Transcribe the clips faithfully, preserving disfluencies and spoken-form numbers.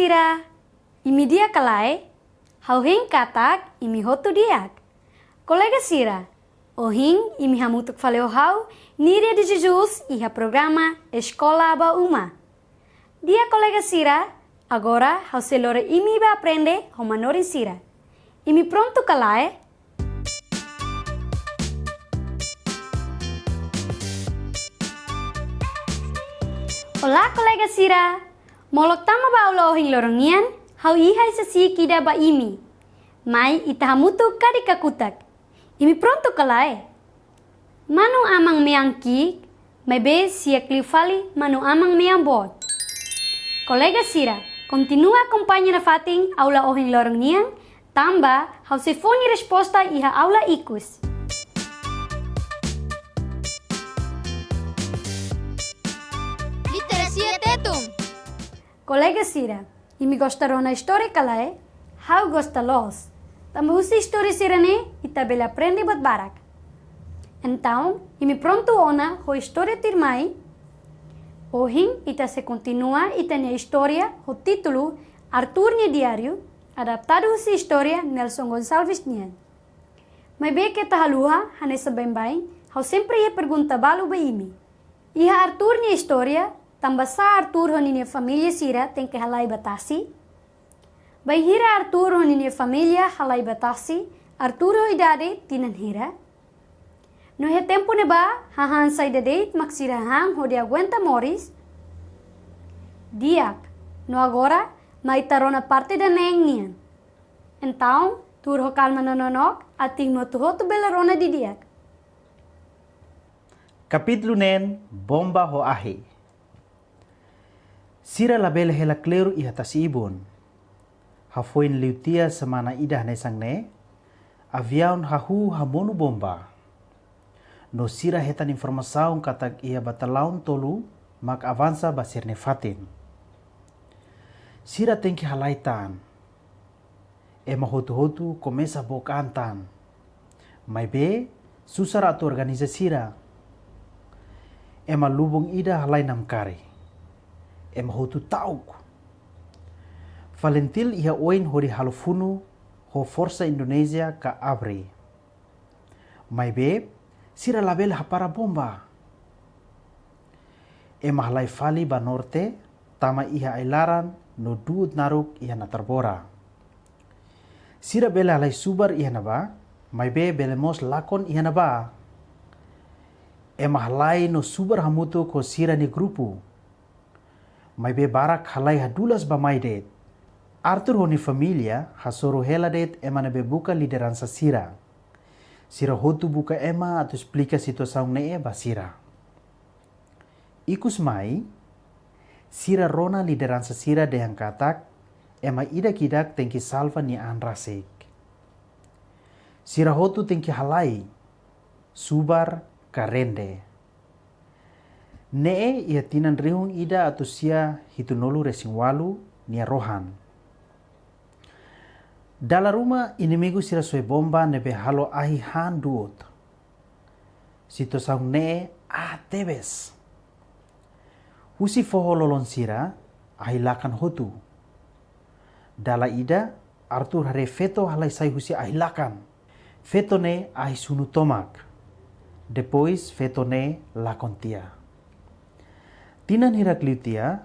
Imi di'ak ka lae? Ha'u hein katak imi hotu di'ak. Kolega sira, ohin imi hamutuk fali ho ha'u, Niria de Jesus, iha programa Eskola ba Uma. Di'ak kolega sira, agora ha'u sei lori imi ba aprende ho manorin sira. Imi prontu ka lae? Olá, kolega sira! Molok tama ba aula ohin loron nian, ha'u iha ai-sasi'ik ida ba imi. Mai ita hamutuk kadi kakutak. Imi prontu ka lae? Manu-aman mean ki'ik, maibé siak liu fali manu-aman mean boot. Kolega sira, kontinua akompaña nafatin aula ohin loron nian, tanba ha'u sei fó nia resposta iha aula ikus. Literasia Tetun. Kolega sira, imi gosta rona istória ka lae? Ha'u gosta loos. Tanba husi istória sira-ne'e, ita bele aprende buat barak. Entaun, imi prontu ona ho istória tuirmai? Ohin, ita sei kontinua ita-nia istória ho títulu Artur nia Diáriu, adaptadu husi istória Nelson Gonçalves nian. Maibé keta haluha, hanesan baibain, ha'u sempre iha pergunta balu ba imi. Iha Artur nia istória, tanbasá Artur ho ninia família sira tenke halai ba tasi? Bainhira Artur ho ninia família halai ba tasi, Artur ho idade tinan hira? No iha tempu ne'ebá, hahán saida de'it mak sira han hodi aguenta moris? Di'ak, no agora, mai ita rona parte daneen nian. Entaun, tuur ho kalma no nonook, atu imi hotu-hotu bele rona didi'ak. Kapítulu neen, Bomba ho Ahi. Sira labele hela kleur iha tasi-ibun. Hafoin liu tiha semana ida hanesan ne'e, aviaun hahú hamonu bomba. No sira hetan informasaun katak iha bataliaun tolu mak avansa ba sira-nia fatin. Sira tenke halai tan. Ema hotu-hotu komesa book an tan. Maibé, susar atu organiza sira. Ema lubun ida halai namkari. Ema hotu ta'uk. FALINTIL iha oin hodi halo funu ho forsa Indonézia ka ABRI. Maibé, sira labele hapara bomba. Ema halai fali ba norte, tama iha ai-laran no du'ut naruk iha Natarbora. Sira bele halai subar iha ne'ebá, maibé bele mós lakon iha ne'ebá. Ema halai no subar hamutuk ho sira-nia grupu. Maibé barak halai hadulas ba mai de'it. Artur ho nia família hasoru hela de'it ema ne'ebé buka lideransa sira. Sira hotu buka ema atu esplika situasaun ne'e ba sira. Ikus mai, sira rona lideransa sira dehan katak, ema ida-idak tenke salva nia an rasik. Sira hotu tenke halai, subar ka rende. Ne'e iha tinan rihun ida atus sia hitunulu resin ualu nia rohan. Dala ruma inimigu sira soe bomba ne'ebé halo ahi han du'ut. Situasaun ne'e aat tebes. Husi foho lolon sira, ahi-lakan hotu. Dala ida, Artur haree feto halai sai husi ahi-lakan. Feto ne'e ahi-sunu tomak. Depois feto ne'e lakon tiha. Tinan hirak liu tiha,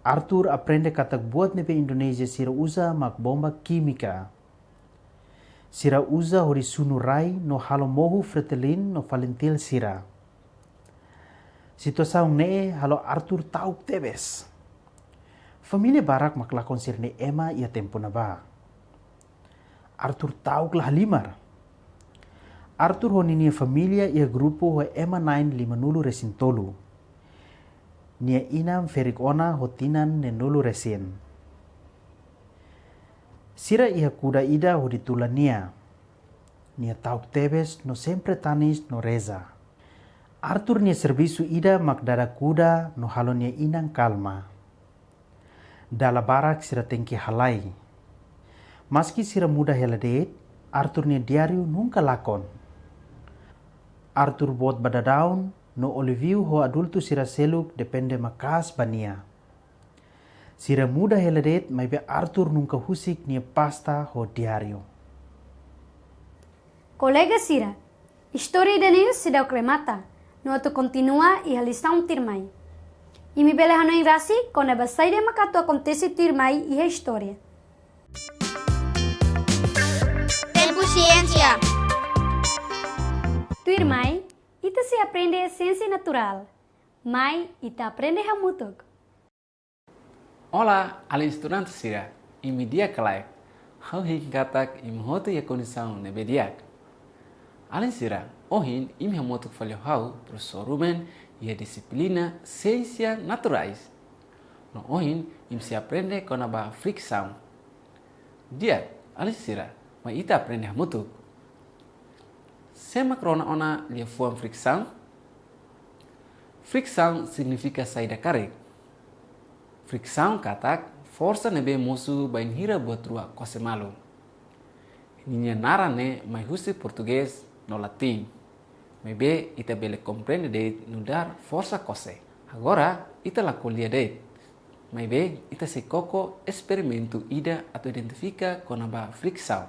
Artur aprende katak buat ne'ebé Indonézia sira uza mak bomba kímika. Sira uza hodi sunu rai no halo mohu FRETILIN no FALINTIL sira. Situasaun ne'e halo Artur ta'uk tebes. Família barak mak lakon sira-nia ema iha tempu ne'ebá. Artur ta'uk la halimar. Artur ho ninia família iha grupu ho ema na'in limanulu resin tolu. Nia inan ferik ona ho tinan neenulu resin. Sira iha kuda ida hodi tula nia. Nia ta'uk tebes no sempre tanis no reza. Artur nia servisu ida mak dada kuda no halo nia inan kalma. Dala barak sira tenke halai. Maski sira muda hela de'it, Artur nia diáriu nunka lakon. Artur boot ba daudaun no Olívio ho adultu sira seluk depende maka'as ba nia. Sira muda hela de'it, maibé Artur nunka husik nia pasta ho diáriu. Kolega sira, istória ida-ne'e seidauk remata, no atu kontinua iha lisaun tuirmai. Imi bele hanoin rasik kona-ba saida mak atu akontese tuirmai iha istória. Tempu Siénsia. Tuirmai, ita sei aprende siénsia naturál. Mai, ita aprende hamutuk. Olá, alin estudante sira, imi di'ak ka lae? Ha'u hein katak imi hotu iha kondisaun ne'ebé di'ak. Alin sira, ohin imi hamutuk fali ho ha'u, profesór Ruben, iha dixiplina Siénsia Naturais. No ohin imi sei aprende kona-ba friksaun. Di'ak, alin sira, mai ita aprende hamutuk. Sé mak rona ona liafuan friksaun? Friksaun signifika saida karik? Friksaun katak forsa ne'ebé mosu bainhira buat rua kose malu. Ninia naran ne'e mai husi Portugés no Latin. Maibé ita bele komprende de'it nu'udar forsa kose. Agora, ita la ko'alia de'it. Maibé, ita sei koko esperimentu ida atu identifika kona-ba friksaun.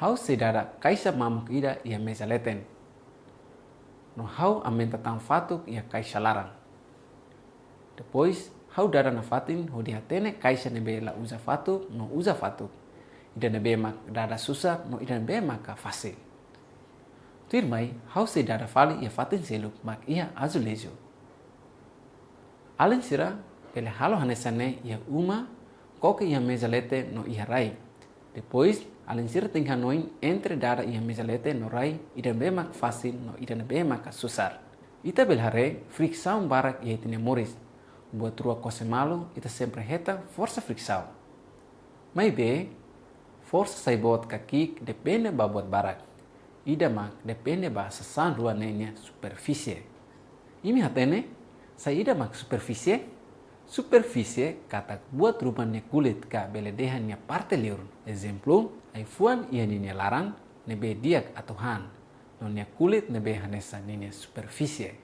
Ha'u sei dada kaixa mamuk ida iha meza leten. No ha'u aumenta tan fatuk iha kaixa laran. Depois, ha'u dada nafatin hodi hatene kaixa ne'ebé la uza fatuk no uza fatuk. Ida ne'ebé mak dada susar no ida ne'ebé maka fasil. Tuirmai, ha'u sei dada fali iha fatin seluk mak iha azuleju. Alin sira bele halo hanesan ne'e iha uma, koko iha meza leten no iha rai. Depois, alin sira tenke hanoin entre dada iha meza leten no rai, ida ne'ebé mak fasil no ida ne'ebé maka susar. Ita bele haree friksaun barak iha ita-nia moris. Buat rua kose malu, ita sempre hetan forsa friksaun. Maibé, forsa sai boot ka ki'ik depende ba buat barak. Ida mak depende ba sasán rua ne'e nia superfísie. Imi hatene, saida mak superfísie? Superfísie katak buat ruma nia kulit ka bele dehan nia parte liur. Ezemplu, ai-fuan iha ninia laran ne'ebé di'ak atu han, no nia kulit ne'ebé hanesan ninia superfísie.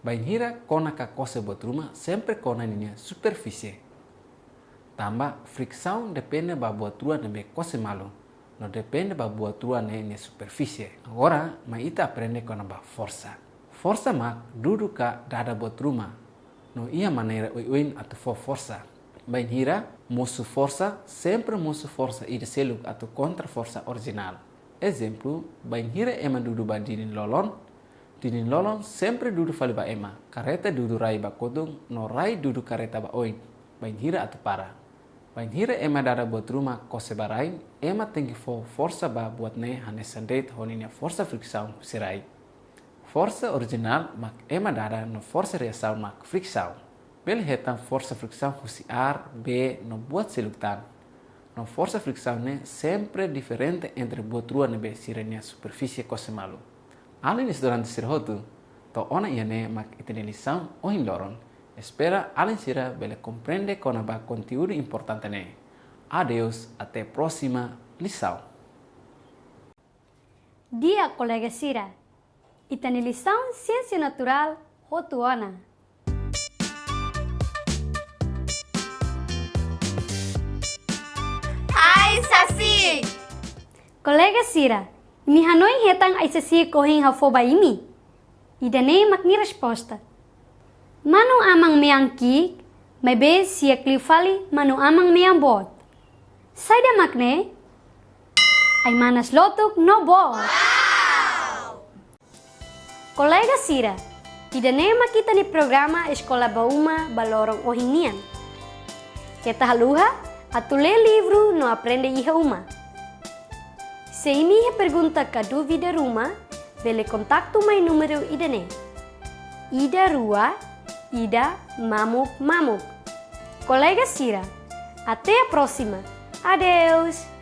Bainhira kona ka kose buat ruma sempre kona ninia superfísie. Tanba friksaun depende ba buat rua ne'ebé kose malu, no depende ba buat rua ne'e nia superfísie. Agora, mai ita aprende kona-ba forsa. Forsa mak dudu ka dada buat ruma, no iha maneira oioin atu fó forsa. Bainhira mosu forsa, sempre mosu forsa ida seluk atu kontra forsa orijinál. Ezemplu, bainhira ema dudu ba didin-lolon, didin-lolon sempre dudu fali ba ema. Karreta dudu rai ba kotuk, no rai dudu karreta ba oin, bainhira atu para. Bainhira ema dada buat ruma kose ba rai, ema tenke fó forsa ba buat ne'e hanesan de'it ho ninia forsa friksaun husi rai. Forsa orijinál mak ema dada no forsa reasaun mak friksaun. Bele hetan forsa friksaun husi ar, bee, no buat seluk tan. No forsa friksaun ne'e sempre diferente entre buat rua ne'ebé sira-nia superfísie kose malu. Alin estudante sira hotu, to'o ona iha ne'e mak ita-nia lisaun ohin loron. Espera alin sira bele komprende kona-ba konteúdu importante ne'e. Adeus, até próxima lição. Di'ak kolega sira, ita-nia lisaun siénsia naturál hotu ona. Ai-sasi'ik! Kolega sira, imi hanoin hetan ai-sasi'ik ohin ha'u fó ba imi? Ida-ne'e mak nia resposta. Manu-aman mean ki'ik, maibé siak liu fali manu-aman mean boot. Saida mak ne'e? Ai-manas lotuk no boot. Kolega sira, ida-ne'e mak ita-nia programa Eskola ba Uma ba loron ohin nian. Keta haluha atu lee livru no aprende iha uma. Se imi iha pergunta ka dúvida ruma, bele kontaktu mai númeru ida-ne'e. Ida rua, ida mamuk mamuk. Kolega sira, até a próxima. Adeus!